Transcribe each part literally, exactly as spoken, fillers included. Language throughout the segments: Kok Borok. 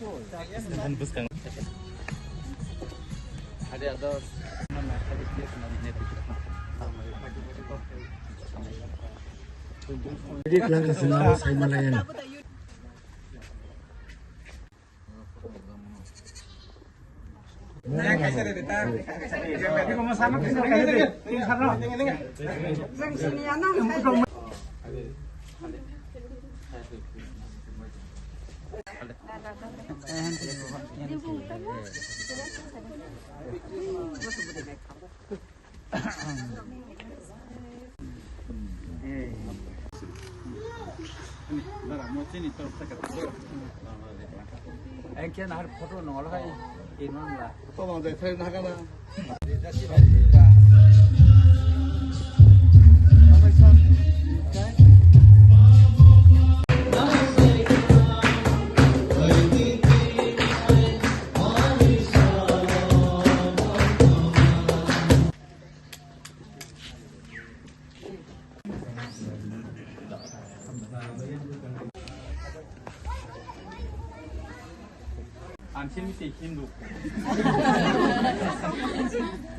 Bwskang. Edit lang kasi na, sa Himalayan. Engke nahar photo nongol hai, inong la. Ang sini si Hindu.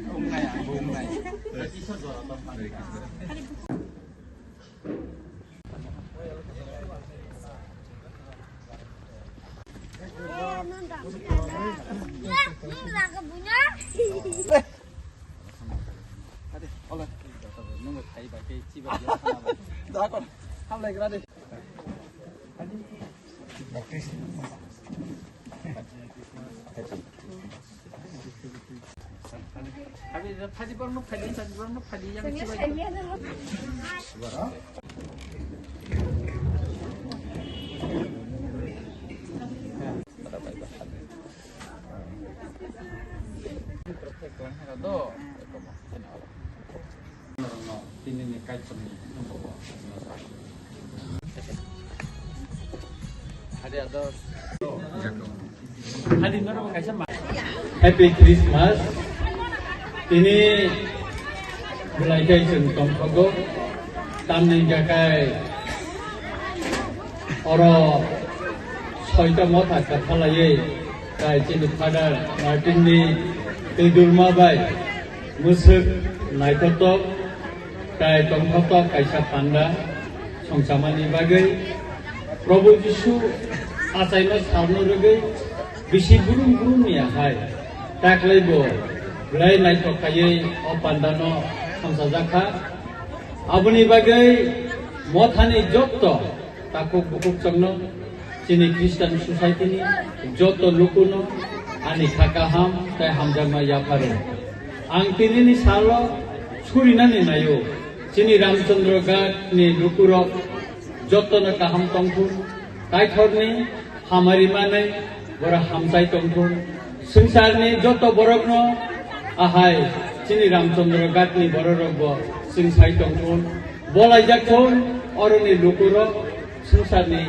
Bungnai, ang bungnai. Isor jora tong. Happy Christmas. Tini belai khe chwng tongthogo. Tamni hwnkha khe oro soita motha kwthalaiwi tai chini Father Martin ni twidulma bai mwswk naithotok tai tongthotok kaisa panda songchamani bagwi Probhu Jisu achaino salno rwgwi bisi burum burum ni ahai taklai bo belai naithok khaiwi o pandano songchajak kha. Aboni bagwi mothani jotto takhuk bukhuk chwngno chini Christian society ni joto lukuno ani kha kaham tei hamjakma yapharo. Ang tinini salo surinani naio, chini Ramchandra Ghat ni lukurok jotono kaham tongthun, Kaitorni hamari manwi borok hamchai tongthun. Swngcharni joto borokno ahai chini Ramchandra Ghatni bororokbo swngchai tongthun. Bolaijak thun oroni lukurok swngcharni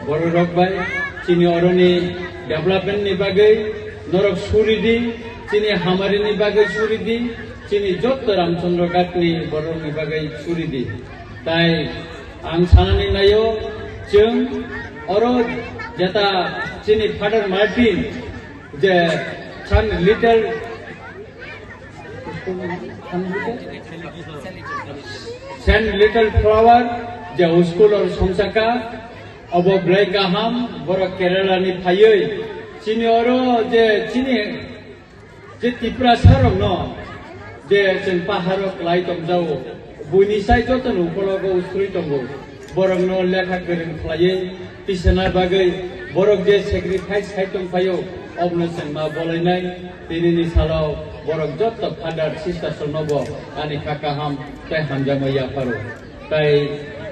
bororok bai. Chini oroni development ni bagwi norok suridi, chini hamarini bagwi suridi, chini joto Ramchandra Ghatni bororokni bagwi suridi. Tai ang sanani naio, chwng oro jeta chini Father Martin je Saint Little, Saint Little Flower je school or songchaka, obo belai kaham, borok Kerala ni phaiwi chini oro je chini je Tiprasa rokno je chwng paharo kwlai tongjago, buini sai jotoni ukologo usrwi tongo. Borokno lekha kwrwng khlaiwi tisana bagwi borok je sacrifice khai tongphaio, obono chwng ma bolainai. Tinini salo borok jotto father sister roknobo ani kha kaham tei hamjakma yapharo. Tai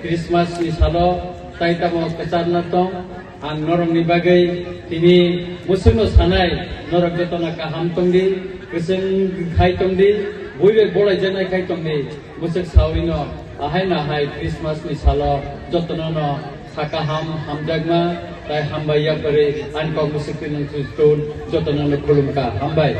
Christmas ni salo tai tamo kwcharna tong, ang norokni bagwi tini mwswkno sanai, norok jotono kaham tongdi, kwchwng khai tongdi, buibai bolaijaknai khai tongdi, mwswk sawino ahai nahai Christmas ni salo jotono no kha kaham, hamjakma tai hambai yapharwi ani kok mwswk twi nung twi tun jotono no khulumkha, hambai.